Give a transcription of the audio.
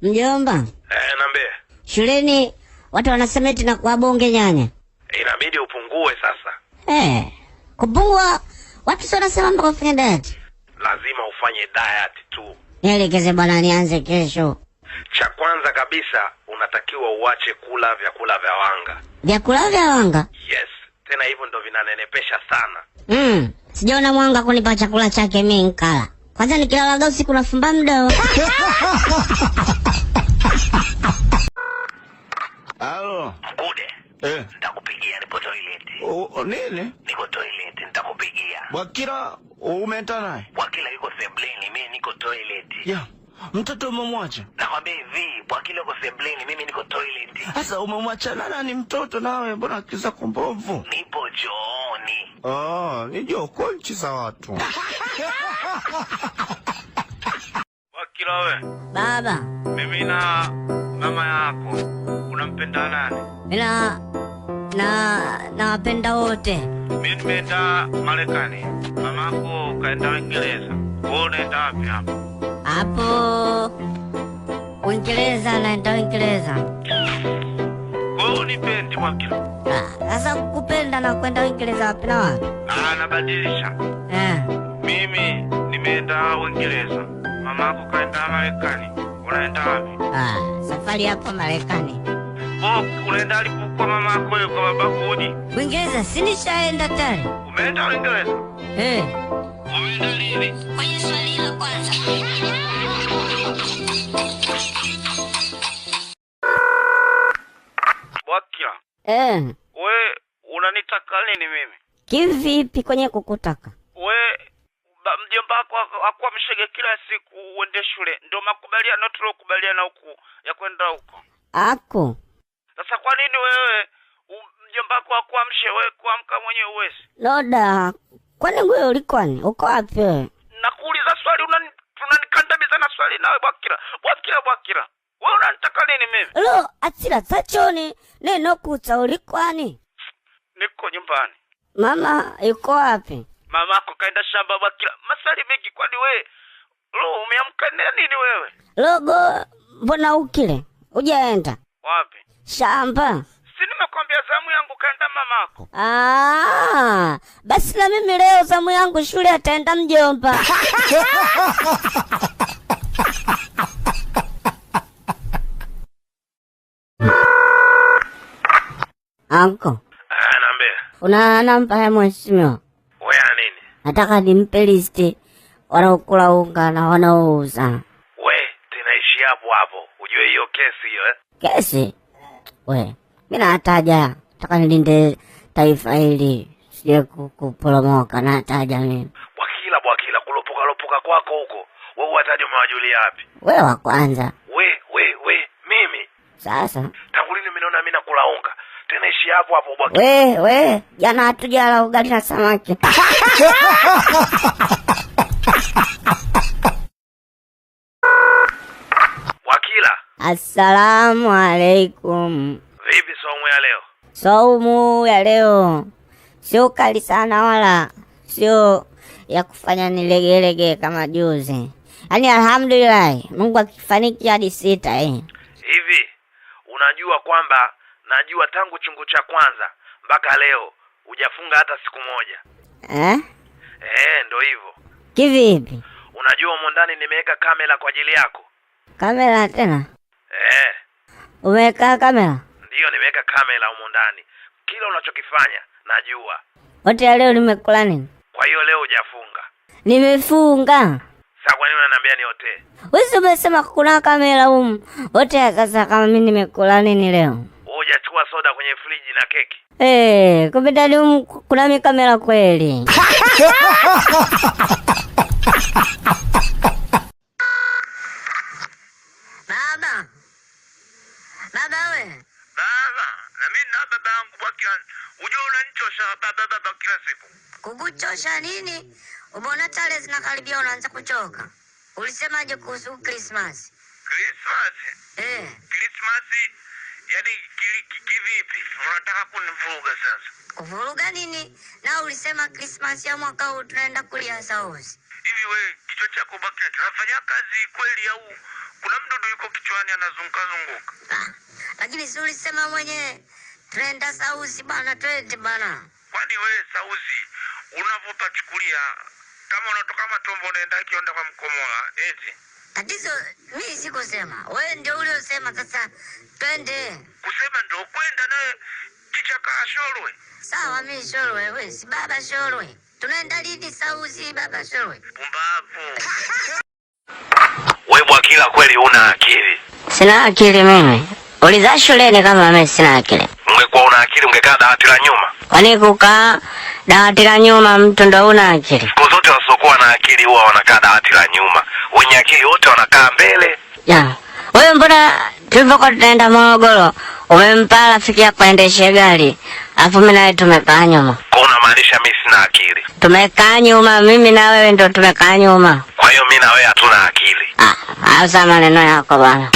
Mjomba. Niambie. Shuleni watu wanasema eti na kwa bonge nyanya. Inabidi upungue sasa. Kupungua watu sio wanasema mpaka ufanye diet. Lazima ufanye diet tu. Nielekeze bwana, nianze kesho. Cha kwanza kabisa unatakiwa uache kula vyakula vya wanga. Vyakula vya wanga? Yes, tena hivyo ndo vinanenepesha sana. Sijaona mwanga kunipa chakula chake mimi nkala. Kwanza nikilala usiku nafumba mdomo. Halo. Mkude. Nitakupigia, nipo toilet. Nini? Niko toilet, nitakupigia. Bwakila umeenda naye? Bwakila yuko sebleni, mimi niko toilet. Ya. Mtoto umemwacha? Nakwambia hivi, Bwakila yuko sebleni, mimi niko toilet. Sasa umemwacha na nani mtoto nawe? Mbona kiza kumbovu? Nipo chooni. Nijua uko nchi za watu. Bwakila we. Baba. Mimi na mama yako unampenda nani? Mimi na nawapenda wote. Mimi nimeenda Marekani. Mamako kaenda Uingereza. Wewe unaenda wapi hapo? Hapo Uingereza, naenda Uingereza. Wewe unipendi Bwakila? Sasa kukupenda na kwenda Uingereza wapi na wapi? Nabadilisha. Mimi nimeenda Uingereza. Mamako kaenda Marekani. Unaenda wapi? Safari hapo Marekani. Unaenda alipokuwa mamako wewe kwa babako udi? Uingereza si nishaenda tayari. Umeenda Uingereza? Umeenda lini? Kwenye swali la kwanza. Bwakila. We unanitaka nini mimi? Kivipi kwenye kukutaka? We mjomba wako hakuwa mshege kila siku uende shule. Ndio makubaliano tuliokubaliana huku ya kwenda huko. Ako. Sasa kwa nini wewe mjomba wako hakuamshe wewe kuamka mwenyewe uwezi? Loda, kwani wewe ulikwani? Uko wapi wewe? Nakuuliza swali unanikandamiza na swali nawe Bwakila. Bwakila Bwakila. Wewe unanitaka nini mimi? Lo, achila sachoni neno kucha ulikwani? Niko nyumbani. Mama yuko wapi? Mamako kaenda shamba Bwakila. Maswali mengi kwani wewe? Lo, umeamka nini wewe? Logo, mbona ukile? Hujaenda? Wapi? Shamba. Si nimekwambia zamu yangu kaenda mamako. Basi na mimi leo zamu yangu shule ataenda mjomba. Anko. Naambia. Una namba ya mheshimiwa? Wewe nini? Nataka nimpe listi wanaokula unga na wanaouza. We, tunaishi hapo hapo. Ujue hiyo kesi hiyo Kesi? We, mimi nataja. Nataka nilinde taifa hili sije kuporomoka, nataja mimi. Bwakila Bwakila kulopoka lopoka kwako huko. Wewe wataja umewajulia wapi? Wewe wa kwanza. We, mimi. Sasa. Tangu lini mimi naona mimi nakula unga? Tena ishi hapo hapo Bwakila. We, jana hatujala ugali na samaki. Bwakila. Assalamu alaikum. Vipi saumu ya leo? Saumu ya leo sio kali sana wala sio ya kufanya nilegelege kama juzi. Yaani alhamdulillah, Mungu akifariki hadi 6 Hivi unajua kwamba najua tangu chungu cha kwanza mpaka leo hujafunga hata siku moja. Ndo hivyo. Kivipi? Unajua humo ndani nimeweka kamera kwa ajili yako. Kamera tena? Umeweka kamera? Ndio, nimeweka kamera humo ndani. Kila unachokifanya najua. Wote leo nimekula nini? Kwa hiyo leo hujafunga? Nimefunga. Sasa kwa nini unaniambia niotee? Wewe umesema kuna kamera humu. Wote sasa kama mimi nimekula nini leo? Wewe hujachukua soda kwenye friji na keki? Kumbe ndani humu kuna kamera kweli. Baba. Baba we. Baba, na mimi na baba yangu Bwakila. Unajua unanichosha baba baba kila siku. Kukuchosha nini? Umeona tarehe zinakaribia unaanza kuchoka. Ulisemaje kuhusu Christmas? Christmas? Christmas yani kivipi? Unataka kunivuruga sasa? Kuvuruga nini? Na ulisema Christmas ya mwaka huu tunaenda kulia sauzi. Hivi wewe kichwa chako Bwakila kinafanya kazi kweli au Kuna mdudu yuko kichwani anazunguka zunguka. Ah, lakini si ulisema mwenyewe tunaenda Sauzi bana, twende bana. Kwani wewe Sauzi unavyopachukulia kama unatoka Matombo unaenda Kionda kwa Mkomola eti? Tatizo mi sikusema, wewe ndio uliosema. Sasa twende. Kusema ndio kwenda naye kicha kaa shorwe. Sawa, mi shorwe, we si baba shorwe. Tunaenda lini Sauzi baba shorwe? Pumbavu. Wewe Bwakila kweli una akili. Sina akili mimi. Uliza shuleni kama mimi sina akili. Ungekuwa una akili ungekaa dawati la nyuma. Kwani kukaa dawati la nyuma mtu ndo una akili? Siku zote wasiokuwa na akili huwa wanakaa dawati la nyuma, wenye akili wote wanakaa mbele. Ya. Wewe mbona tulipokuwa tunaenda Morogoro umempa rafiki yako aendeshe gari, alafu mimi nawe tumekaa nyuma. Kwa unamaanisha mimi sina akili? Tumekaa nyuma, mimi na wewe ndo tumekaa nyuma. Kwa hiyo mimi na wewe hatuna akili. Ah, hasa maneno yako bana.